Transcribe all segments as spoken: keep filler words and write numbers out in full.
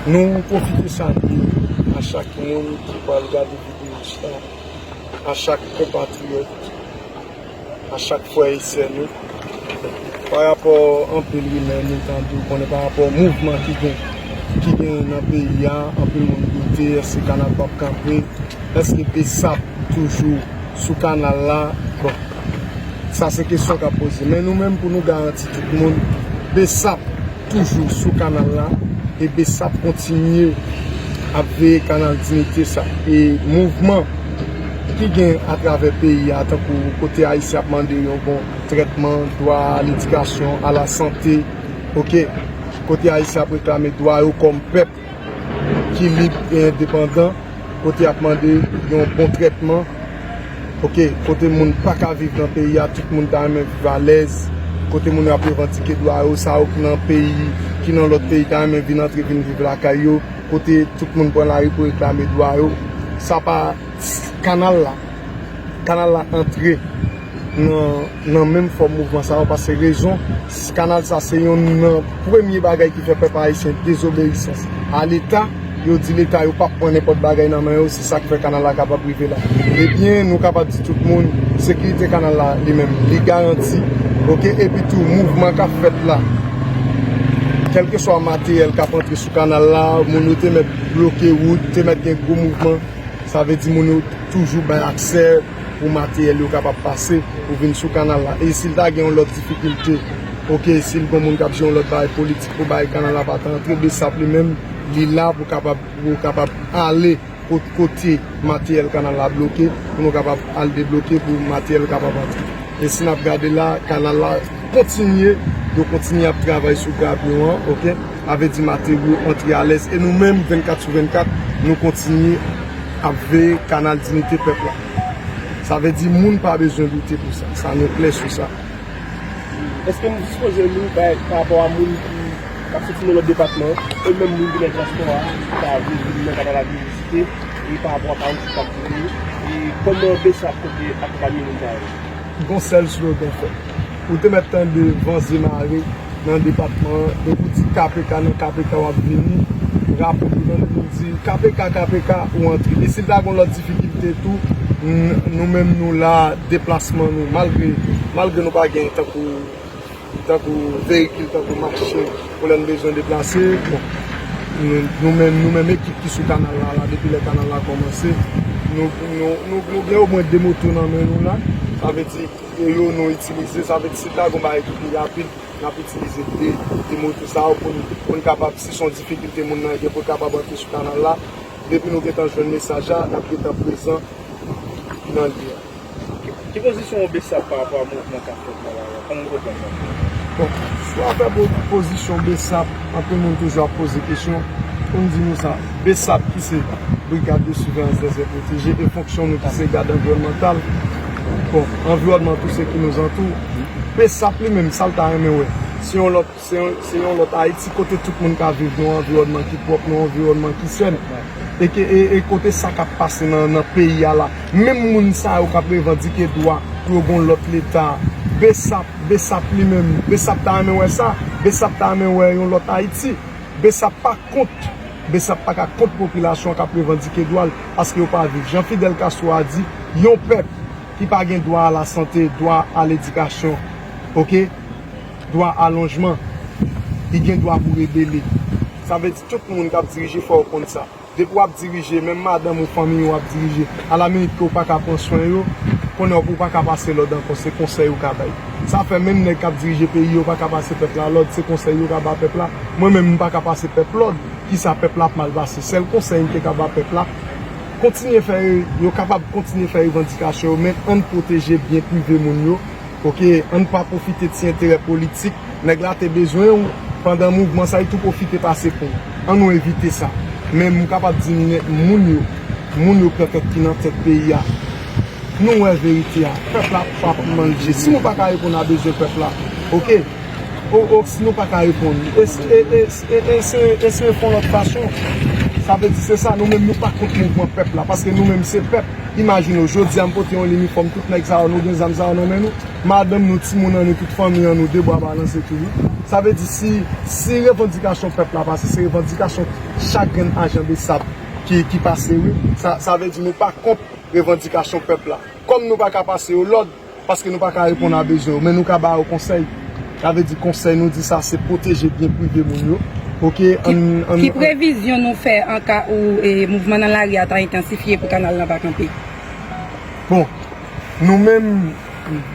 Nou pwofite salye a chak moun ki pral gade videyo sa, a chak konpatriyòt, a chak frè e sè nou. Pa rapò anpil rimè nou tande, ou konnen pa rapò mouvman ki gen, ki gen nan peyi a, anpil moun doute, èske kanal p ap kanpe, èske BSAP toujou sou kanal la? Bon, sa se kesyon k ap poze. Men nou menm, pou nou garanti tout moun, BSAP toujou sou kanal la e BSAP kontinye ap veye kanal Dinite sa. E mouvman ki gen atravè peyi a, tankou kote Ayisyen ap mande yon bon trètman, dwa a ledikasyon, a la sante, oke, kote Ayisyen ap reklame dwa yo kòm pèp ki lib e endepandan, kote y ap mande yon bon trètman, oke, kote moun pa ka viv nan peyi a, tout moun ta renmen viv alèz, kote moun yo ap revandike dwa yo, sa yo ki nan peyi, ki nan lòt peyi ta renmen vin antre, vin viv lakay yo, kote tout moun pran lari pou reklame dwa yo. Sa pa kanal la. Kanal la antre nan, nan menm fòm mouvman sa yo, paske rezon, kanal sa se yonn nan premye bagay ki fè pèp ayisyen dezobeyisans a Leta. Yo di Leta yo p ap pran nenpòt bagay nan men yo, se sa k fè kanal la kapab rive la. Ebyen, nou kapab di tout moun, sekirite kanal la li menm, li garanti, oke, epi tou, mouvman k ap fèt la, kèlkeswa materyèl k ap antre sou kanal la, moun yo te mèt bloke wout, te mèt gen gwo mouvman, sa vle di moun yo toujou bay aksè pou materyèl yo kapab pase pou vin sou kanal la. E si l ta gen yon lòt difikilte, oke, si l gen moun k ap jwe yon lòt bagay politik pou bagay kanal la pa t antre, BSAP li menm, li la pou kapab, pou kapab ale kot, kote materyèl kanal la bloke, pou nou kapab al debloke pou materyèl kapab antre. E si n ap gade la, kanal la kontinye, yo kontinye ap travay sou grab yo an, oke? Sa vle di materyo antre alèz. E nou menm, vennkat sou vennkat, nou kontinye ap veye kanal Dinite pèp la. Sa vle di moun pa bezwen doute pou sa. Sa nou klè sou sa. Èske nou dispoze nou bay pa rapò a moun ki, k ap soti nan lòt depatman, e menm moun ki nan dyaspora, ki ta vle vin nan kanal la vin vizite, e pa rapò a kawoutchou k ap vini, e kòman BSAP konte akonpanye moun sa yo? Gon sèl slogan fèt. Ou te mèt tande van ze mare nan depatman an, depi w di K P K nan K P K w ap vini, rapid ou tande moun di K P K, K P K, ou antre. E si l ta gon lòt difikilte tou, n-, nou menm nou la, deplasman nou, malgre, malgre nou pa gen tankou, tankou veyikil, tankou machin, pou lè n bezwen deplase, bon, nou, nou menm, nou menm ekip ki sou kanal la, la, depi lè kanal la kòmanse, nou, nou, nou, nou gen omwen de moto nan men nou la, sa vle di, e yo nou itilize, sa vle di si ta gon bagay ki pi rapid, n ap itilize de, de moto sa yo pou n, pou n kapab, si se yon difikilte moun nan gen pou l kapab antre sou kanal la, depi nou gentan jwenn mesaj la, n ap gentan prezan nan lye a. Ki, ki pozisyon BSAP pa rapò a mouvman k ap fèt la, la, la? Kòman w konprann sa? Bon, sou afè po-, pozisyon BSAP, anpil moun toujou ap poze kesyon. Pou m di nou sa, BSAP ki se Brigade de Surveillance des Aires Protégées, e fonksyon nou ki se gad anviwònmantal. Bon, anviwònman, tout ce qui nous entoure. BSAP li menm, sa l ta renmen wè? Se yon lòt, se yon, se yon lòt Ayiti kote tout moun ka viv nan yon anviwònman ki pwòp, nan yon anviwònman ki sèn. E ke, e, e kote sa k ap pase nan, nan peyi a la. Menm moun sa yo k ap revandike dwa pou yo gon lòt leta. BSAP, BSAP li menm, BSAP ta renmen wè sa. BSAP ta renmen wè yon lòt Ayiti. BSAP pa kont, BSAP pa ka kont popilasyon an k ap revandike dwa l, paske yo pa viv. Jan Fidel Castro a di, yon pèp ki pa gen dwa a la sante, dwa a ledikasyon, oke? Dwa a lonjman, li gen dwa pou rebele. Sa vle di tout moun k ap dirije fò yo konn sa. Depi w ap dirije, menm madanm ou fanmiy ou w ap dirije, alaminit ke w pa ka pran swen yo, konnen w pa ka pase lòd ankò, se konsèy ou ka bay. Sa fè menm nèg k ap dirije peyi yo pa ka pase pèp la lòd, se konsèy yo ka ba pèp la. Mwen menm, m pa ka pase pèp lòd, kisa pèp la ap mal pase. Sèl konsèy m te ka ba pèp la, kontinye fè, yo kapab kontinye fè revandikasyon yo, men ann pwoteje byen prive moun yo. Oke, ann pa pwofite ti enterè politik. Nèg la te bezwen w pandan mouvman sa, li tou pwofite pase pou w. Ann nou evite sa. Men m kapab di n-, moun yo, moun yo pètèt ki nan tèt peyi a, nou wè verite a. Pèp la p ap manje. Si nou pa ka reponn a bezwen pèp la, oke? O, o, si nou pa ka reponn, e, e, e, e, e se, e se fon lòt fason. Sa vle di se sa, nou menm nou pa kont mouvman pèp la, paske nou menm se pèp. Imajine w, jodi a m pote yon linifòm, tout nèg sa yo, nou gen zam sa yo nan men nou. Madanm nou, timoun an nou, tout fanmi an nou, de bwa balanse toujou. Sa vle di si, si revandikasyon pèp la pase, se revandikasyon chak grenn ajan Besap ki, ki pase, wi. Sa, sa vle di nou pa kont revandikasyon pèp la. Kòm nou pa ka pase yo lòd, paske nou pa ka reponn a bezwen yo, men nou ka ba yo konsèy. Sa vle di konsèy nou di sa, se pwoteje byen prive moun yo. Oke, ki, ann, ann, ki previzyon nou fè an ka ou e, mouvman nan lari a ta entansifye pou kanal la pa kanpe? Bon, nou menm,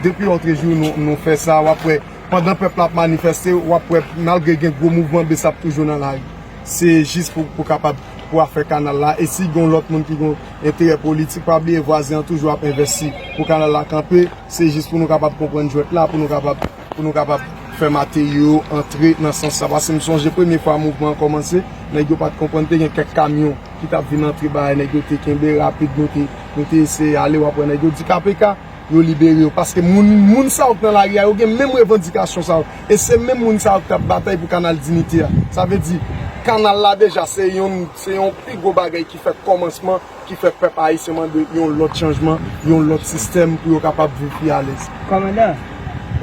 depi lòtrejou, nou, nou fè sa, w ap wè, pandan pèp la ap manifeste, w ap wè, malgre gen gwo mouvman, Besap toujou nan lari. Se jis pou, pou kapab, pou afè kanal la. E si gen yon lòt moun ki gen enterè politik, pa bliye vwazen an toujou ap envesti pou kanal la kanpe. Se jis pou nou kapab konprann jwèt la, pou nou kapab, pou nou kapab fè materyo yo antre nan sans sa. Paske m sonje premye fwa mouvman an kòmanse, nèg yo pa t konprann, te gen kèk kamyon ki t ap vin antre bagay, nèg yo te kenbe rapid, nou te, nou te eseye ale, w ap wè nèg yo di K P K, yo libere yo. Paske moun, moun sa yo k nan lari a, yo gen menm revandikasyon sa yo. E se menm moun sa yo k t ap batay pou kanal Dinite a. Sa vle di, kanal la deja, se yon, se yon pi gwo bagay ki fè kòmansman, ki fè pèp ayisyen mande yon lòt chanjman, yon lòt sistèm pou yo kapab viv pi alèz. Kòmandan,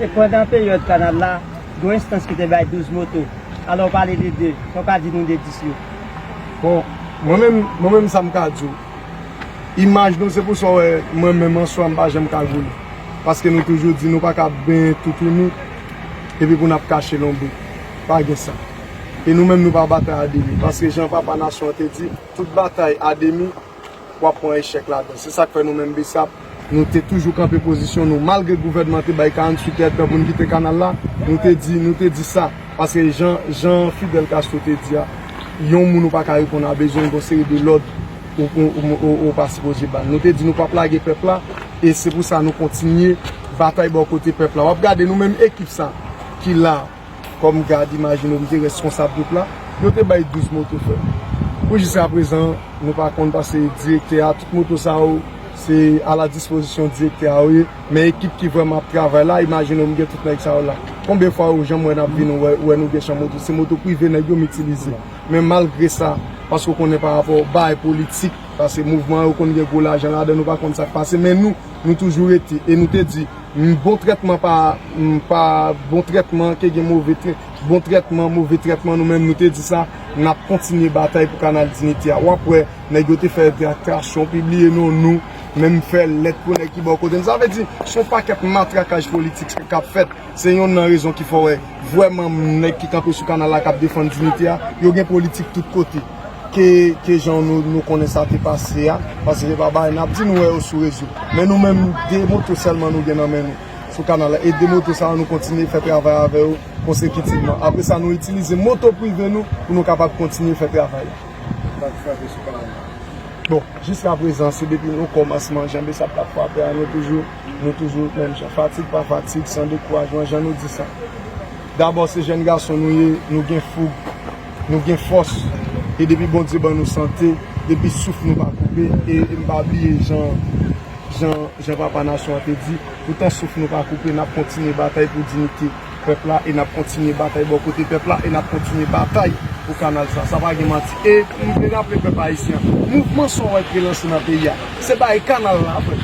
e pandan peryòd kanal la, gen yon enstans ki te bay douz moto. Alò, pale de de, sa w ka di nou de dis yo? Bon, mwen menm, mwen menm sa m ka di w. Imaj nou, se pou sa w wè, mwen menm answa, m pa janm ka goumen. Paske nou toujou di nou pa ka benyen toutouni, epi pou n ap kache lonbrik. Pa gen sa. E nou menm, nou pa batay a demi. Paske jan papa nasyon an te di, tout batay a demi, w ap pran echèk ladan. Se sa k fè nou menm Besap, nou te toujou kanpe pozisyon nou, malgre gouvènman te bay karanntuit èdtan pou n kite kanal la, nou te di, nou te di sa. Paske jan, jan Fidel Castro te di a, yon moun ou pa ka reponn a bezwen, gon seri de lòd ou, ou, ou, ou, ou pa sipoze ba l. Nou te di nou p ap lage pèp la, e se pou sa nou kontinye batay bò kote pèp la. W ap gade nou menm ekip sa ki la, kòm gad, imajine w, m te reskonsab gwoup la, yo te bay douz moto, frè. Pou jiskaprezan, nou pa konn, paske direktè a, tout moto sa yo, se a la dispozisyon direktè a yo ye. Men ekip ki vrèman ap travay la, imajine w, m gen tout nèg sa yo la. Konbyen fwa ou janm wè n ap vin wè, wè nou gen chan moto? Se moto prive nèg yo m itilize. Men malgre sa, paske w konnen pa rapò bagay politik, paske mouvman yo konn gen gwo lajan ladan, nou pa konn sa k pase, men nou, nou toujou rete. E nou te di, m, bon trètman pa, m, pa bon trètman, ke gen move trè-, bon trètman, move trètman, nou menm nou te di sa, n ap kontinye batay pou kanal Dinite a. W ap wè, nèg yo te fè retraksyon, pibliye non nou, menm fè lèt pou nèg ki bò kote n. Sa vle di, se yon pakèt matrakaj politik k ap fèt. Se yonn nan rezon ki fè w wè vrèman nèg ki kanpe sou kanal la k ap defann dinite a, yo gen politik tout kote. Ke, ke jan nou, nou konnen sa te pase a, paske se pa bagay n ap di, nou wè yo sou rezo. Men nou menm, de moto sèlman nou gen nan men nou sou kanal la. E de moto sa yo, nou kontinye fè travay avè yo konsekitivman. Apre sa, nou itilize moto prive nou pou nou kapab kontinye fè travay la. Bon, jiskaprezan, se depi nou kòmansman, jan Besap t ap frape a, nou toujou, nou toujou menm jan. Fatig pa fatig, san dekourajman, jan nou di sa. Dabò, se jèn gason nou ye, nou gen foug, nou gen fòs. E depi Bondye ban nou sante, depi souf nou pa koupe, e, e m pa bliye jan, jan, jan papa nasyon an te di, poutan souf nou pa koupe, n ap kontinye batay pou dinite pèp la e n ap kontinye batay bò kote pèp la e n ap kontinye batay pou kanal sa. Sa pa gen manti. E m vle raple pèp ayisyen an, mouvman sa w wè k relanse nan peyi a, se bagay kanal la, frè.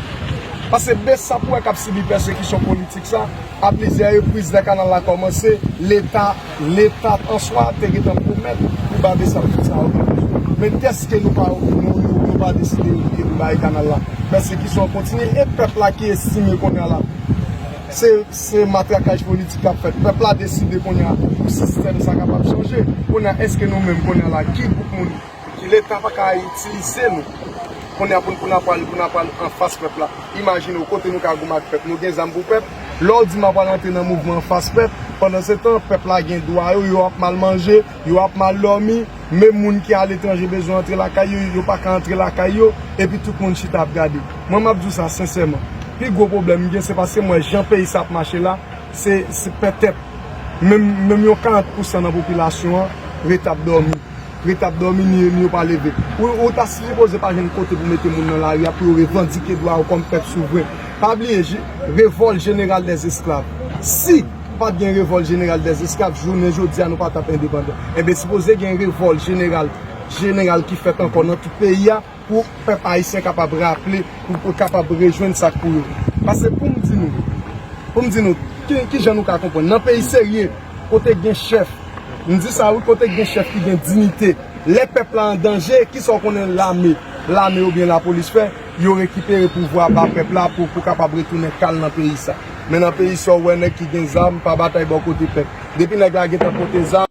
Paske Besap ou wè k ap sibi pèsekisyon politik sa, a plizyè repriz lè kanal la kòmanse, Leta, Leta an swa te gentan pwomèt pou ba Besap tout sa yo te bezwen. Men dèske nou pa, nou, nou, nou pa deside rive pou bay kanal la, pèsekisyon an kontinye e pèp la ki estime kounye a la, se, se matrakaj politik k ap fèt. Pèp la deside kounye a pou sistèm sa kapab chanje. Kounye a, èske nou menm kounye a la, ki gwoup moun ki Leta pa ka itilize nou kounye a pou, pou n ap pral, pou n ap pral anfas pèp la? Imajine w kote nou ka goumen ak pèp. Nou gen zam pou pèp. Lè w di m ap pral antre nan mouvman anfas pèp, pandansetan, pèp la gen dwa yo, yo ap mal manje, yo ap mal dòmi, menm moun ki aletranje bezwen antre lakay yo, yo pa ka antre lakay yo, epi tout moun chita ap gade. Mwen, m ap di w sa sensèman. Pi gwo pwoblèm m gen, se paske m wè jan peyi sa ap mache la, se, se petèt menm, menm yon karant pousan nan popilasyon an rete ap dòmi. Rete ap dòmi, ni, ni yo pa leve. Ou, ou ta sipoze pa jwenn kote pou mete moun nan lari a pou yo revandike dwa yo kòm pèp souvren. Pa bliye, je-, revòl jeneral dèzesklav. Si pa t gen revòl jeneral dèzesklav, jounen jodi a nou pa t ap endepandan. Enben, sipoze gen revòl jeneral, jeneral ki fèt ankò nan tout peyi a pou pèp ayisyen kapab raple, pou, pou kapab rejwenn sa k pou yo. Paske pou m di nou, pou m di nou, ki, ki jan nou ka konprann? Nan peyi serye, Kote gen chèf, m di sa wi, kote gen chèf ki gen diyite, lè pèp la an danje, kisa w konnen lame, lame oubyen lapolis fè? Yo rekipere pouvwa ba pèp la pou, pou kapab retounen kalm nan peyi sa. Men nan peyi sa, w wè nèg ki gen zam pa batay bò kote pèp. Depi nèg la gentan pote zam,